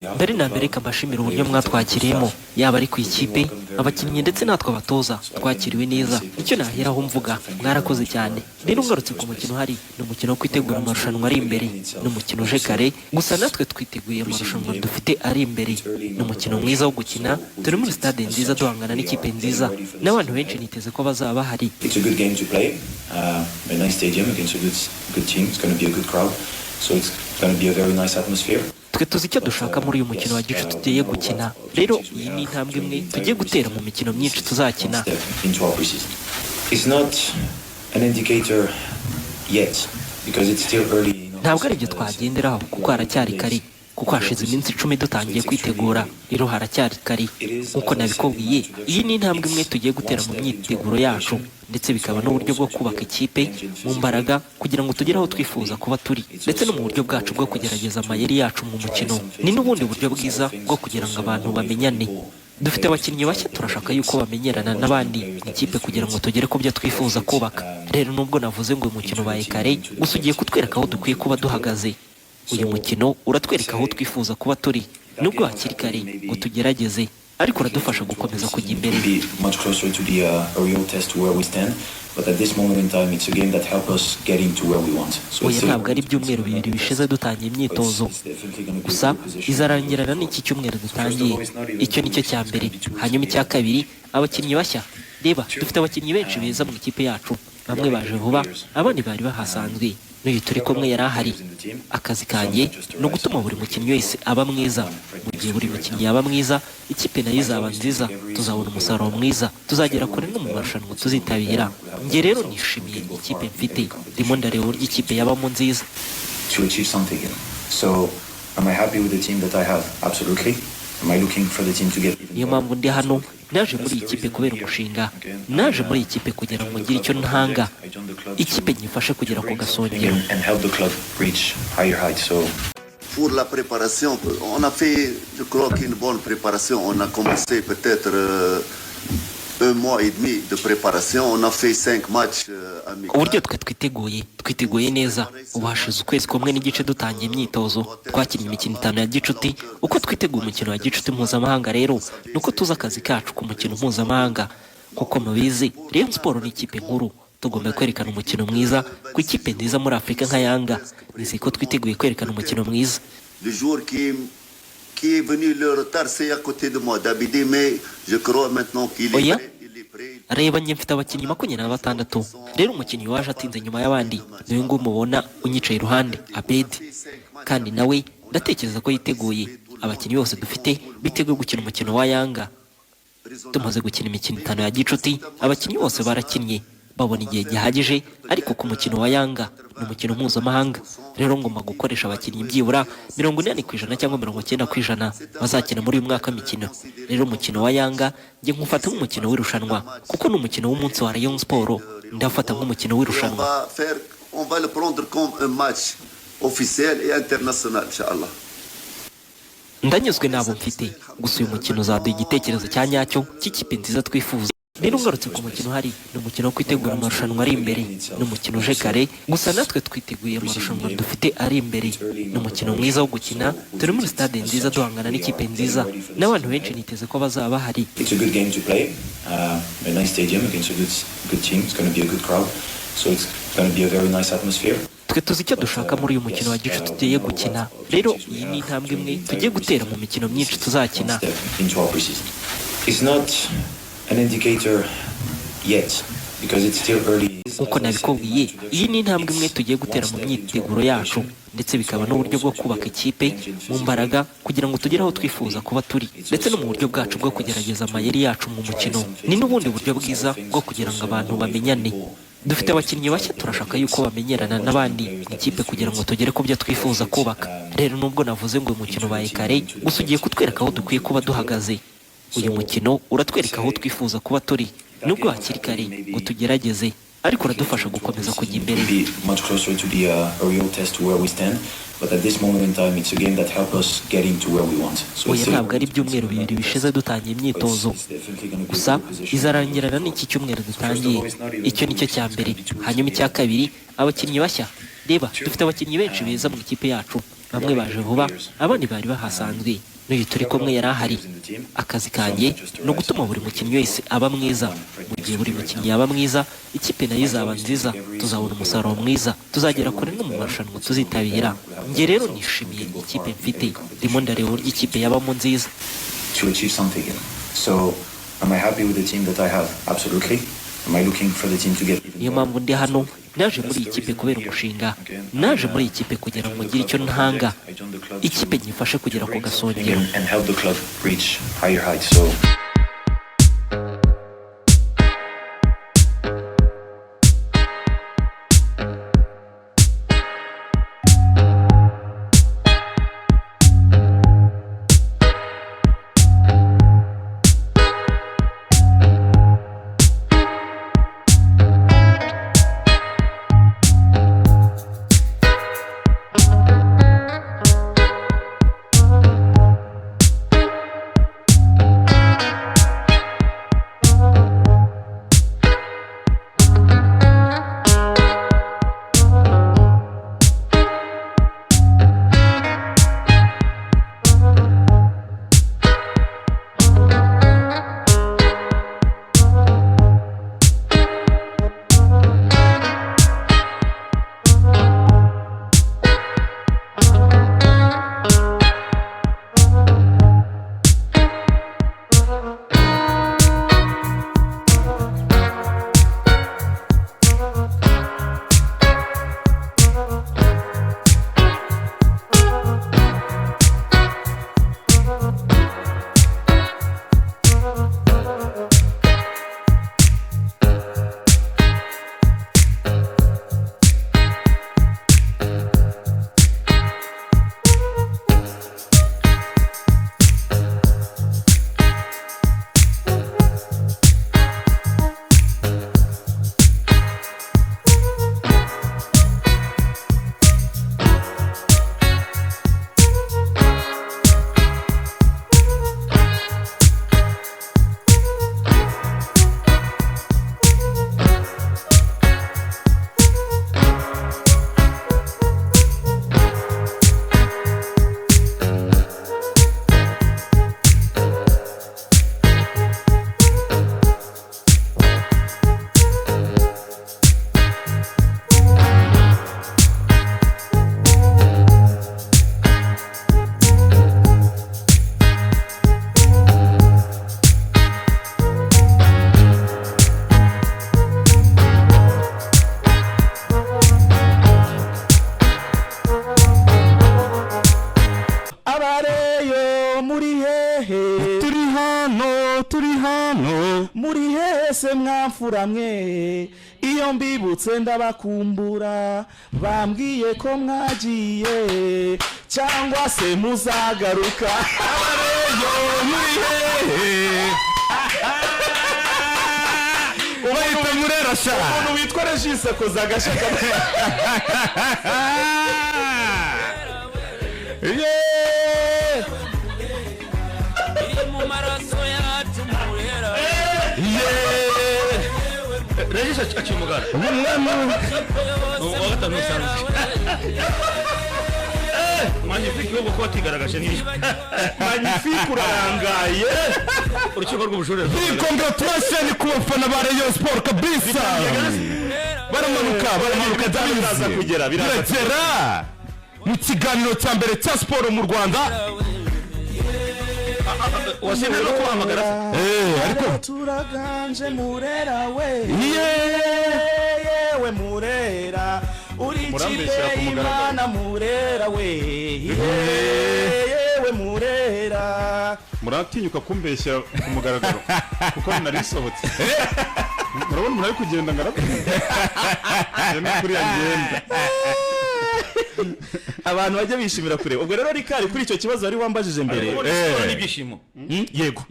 Mbere na mbere, reka mbashimire uburyo mwatwakiriyemo, yaba ari ku ikipe, abakinnyi ndetse natwe abatoza twakiriwe neza. Icyo naheraho mvuga, mwarakoze cyane. Rero ngarutse ku mukino uhari, ni umukino wo kwitegura amarushanwa ari imbere. Ni umukino uje kare, gusa natwe twiteguye amarushanwa dufite ari imbere. Ni umukino mwiza wo gukina, turi muri stade nziza, duhangana n'ikipe nziza, n'abantu benshi niteze ko bazaba bahari. It's a good game to play. A nice stadium against a good team. It's going to be a good crowd, so it's going to be a very nice atmosphere. Twe tuzi icyo dushaka muri uyu mukino wa gicuti tugiye gukina. Rero iyi ni intambwe imwe tugiye gutera mu mikino myinshi tuzakina. One step into our preseason. It's not an indicator yet because it's still early. Ntabwo ari ibyo twagenderaho kuko haracyari kare, kuko hashize iminsi 10 dutangiye kwitegura. Rero haracyari kare. Nk'uko nabikubwiye, iyi ni intambwe imwe tugiye gutera mu myiteguro yacu, ndetse bikaba n'uburyo bwo kubaka ikipe mu mbaraga kugira ngo tugere aho twifuza kuba turi, ndetse no mu buryo bwacu bwo kugerageza amayeri yacu mu mukino. Ni n'ubundi buryo bwiza bwo kugira ngo abantu bamenyane. Dufite abakinnyi bashya, turashaka yuko bamenyerana n'abandi mu ikipe kugira ngo tugere ku byo twifuza kubaka. Rero nubwo navuze ngo uyu mukino ubaye kare, gusa ugiye kutwereka aho dukwiye kuba duhagaze. Uyu mukino uratwereka aho twifuza kuba turi, nubwo hakiri kare ngo tugerageze, ariko uradufasha gukomeza kujya imbere. Be much closer to the a real test to where we stand. But at this moment in time, it's a game that helps us getting to where we want. So Oya, ntabwo ari ibyumweru 2 bishize dutangiye imyitozo, gusa izarangirana n'iki cyumweru dutangiye. Icyo nicyo cya mbere. Hanyuma icya kabiri, abakinnyi bashya. Reba, dufite abakinnyi benshi beza mu ikipe yacu. Bamwe baje vuba, abandi bari bahasanzwe, n'uyu turi kumwe yari ahari. Akazi kanjye ni ugutuma buri mukinnyi wese aba mwiza. Mu gihe buri mukinnyi yaba mwiza, ikipe nayo izaba nziza, tuzabona umusaruro mwiza, tuzagera kure no mu marushanwa tuzitabira. Njye rero nishimiye ikipe mfite, ndimo ndareba uburyo ikipe yabamo nziza. To achieve something. So, am I happy with the team that I have? Absolutely. Am I looking for the team to get even Niyo better? mpamvu ndi hano. Naje muri iyi kipe kubera umushinga, naje muri iyi kipe kugira ngo ngire icyo ntanga, ikipe nyifashe kugera ku gasongero. And help the club reach higher heights. So Pour la préparation, on a fait, je crois qu'une bonne préparation. On a commencé peut-être un mois et demi de préparation. On a fait cinq matchs amicaux. Uburyo twe twiteguye, twiteguye neza. Ubu hashize ukwezi kumwe n'igice dutangiye imyitozo, twakinnye imikino itanu ya gicuti. Uko twiteguye umukino wa gicuti mpuzamahanga rero, ni uko tuzi akazi kacu ku mukino mpuzamahanga. Kuko mubizi, Rayon Sport ni ikipe nkuru, tugomba kwerekana umukino mwiza ku ikipe nziza muri Afurika nka Yanga. Nizeye ko twiteguye kwerekana umukino mwiza. Le joueur qui est venu le retard, c'est à côté de moi, Dabidi, mais je crois maintenant qu'il est Oya. prêt. Il est prêt. Reba, njye mfite abakinnyi 26. Rero umukinnyi waje atinze nyuma y'abandi niwe nguwo mubona unyicaye iruhande, Abedi, kandi nawe ndatekereza ko yiteguye. Abakinnyi bose dufite biteguye gukina umukino wa Yanga. Tumaze gukina imikino itanu ya gicuti, abakinnyi bose barakinnye, babona igihe gihagije, ariko ku mukino wa Yanga ni umukino mpuzamahanga. Rero ngomba gukoresha abakinnyi byibura 80% cyangwa 90% bazakina muri uyu mwaka w'imikino. Rero umukino wa Yanga njye nkufata nk'umukino w'irushanwa, kuko ni umukino w'umunsi wa Rayon Sport, ndafata nk'umukino Et on w'irushanwa. va faire, on va le prendre comme un match officiel et international, Inch'Allah. Ndanyuzwe n'abo mfite, gusa uyu mukino uzaduha igitekerezo cya nyacyo cy'ikipe nziza twifuza. Rero ngarutse ku mukino uhari, ni umukino wo kwitegura amarushanwa ari imbere. Ni umukino uje kare, gusa natwe twiteguye amarushanwa dufite ari imbere. Ni umukino mwiza wo gukina, turi muri stade nziza, duhangana n'ikipe nziza, n'abantu benshi niteze ko bazaba bahari. It's a good game to play. A nice stadium against a good team. It's going to be a good crowd. So it's going to be a very nice atmosphere. Twe tuzi icyo dushaka muri uyu mukino wa gicuti tugiye gukina. Rero iyi ni intambwe imwe tugiye gutera mu mikino myinshi tuzakina. One step into our preseason. It's not an indicator yet because it's still early. Nk'uko nabikubwiye, iyi ni intambwe imwe tugiye gutera mu myiteguro yacu, ndetse bikaba n'uburyo bwo kubaka ikipe mu mbaraga kugira ngo tugere aho twifuza kuba turi, ndetse no mu buryo bwacu bwo kugerageza amayeri yacu mu mukino. Ni n'ubundi buryo bwiza bwo kugira ngo abantu bamenyane. Dufite abakinnyi bashya, turashaka yuko bamenyerana n'abandi mu ikipe kugira ngo tugere ku byo twifuza kubaka. Rero nubwo navuze ngo uyu mukino ubaye kare, gusa ugiye kutwereka aho dukwiye kuba duhagaze. Uyu mukino uratwereka aho twifuza kuba turi, nubwo hakiri kare ngo tugerageze, ariko uradufasha gukomeza kujya imbere. Be much closer to the a real test to where we stand. But at this moment in time, it's a game that helps us getting to where we want. So Oya, it's still ntabwo ari ibyumweru 2 bishize dutangiye imyitozo, gusa izarangirana n'iki cyumweru dutangiye. Icyo nicyo cya mbere. Hanyuma icya kabiri, abakinnyi bashya. Reba, dufite abakinnyi benshi beza mu ikipe yacu. Bamwe baje vuba, abandi bari bahasanzwe, n'uyu turi kumwe yari ahari. Akazi kanjye ni ugutuma buri mukinnyi wese aba mwiza. Mu gihe buri mukinnyi yaba mwiza, ikipe nayo izaba nziza, tuzabona umusaruro mwiza, tuzagera kure no mu marushanwa tuzitabira. Njye rero nishimiye ikipe mfite, ndimo ndareba uburyo ikipe yabamo nziza. To achieve something. So, am I happy with the team that I have? Absolutely. Am I looking for the team to get even Niyo better? mpamvu ndi hano. Naje muri iyi kipe kubera umushinga, naje muri iyi kipe kugira ngo ngire icyo ntanga, ikipe nyifashe kugera ku gasongero. And help the club reach higher heights. So. Abareyo, muri hehe? Turi hano, turi hano. Muri hehe se mwamfura mwe? Iyo mbibutse ndabakumbura. Bambwiye ko mwagiye cyangwa se muzagaruka. Abareyo, muri hehe? Bahita Murera sha. Umuntu witwa Regis akoze agashya. Yeah! Iri mu maraso yacu, Murera. Yeah! Regis aciye umugara. Umwami. Uwa gatanu usanzwe. Magnifique yo kuba atigaragaje ni Magnifique, urarangaye. Urukiko rw'ubujurire. Big congratulation ku bafana ba Rayon Sport kabisa. Baramanuka, baramanuka. Biraza Ndabizi. kugera, biraza. Biragera mu kiganiro cya mbere cya siporo mu Rwanda. Wasemeye no kubahamagara se? Eh, ariko Turaganje Murera we. Yeah! Yewe Murera, uri ikipe Murambeshyera ku mugaragaro. y'Imana, Murera we, yewe Murera. Muratinyuka kumbeshya ku mugaragaro kuko narisohotse. Murabona umuntu ari kugenda ngo arapfa ngenda kuriya ngenda. Abantu bajya bishimira kureba. Ubwo rero, Rikari, kuri icyo kibazo wari wambajije mbere. Siporo n'ibyishimo. Yego.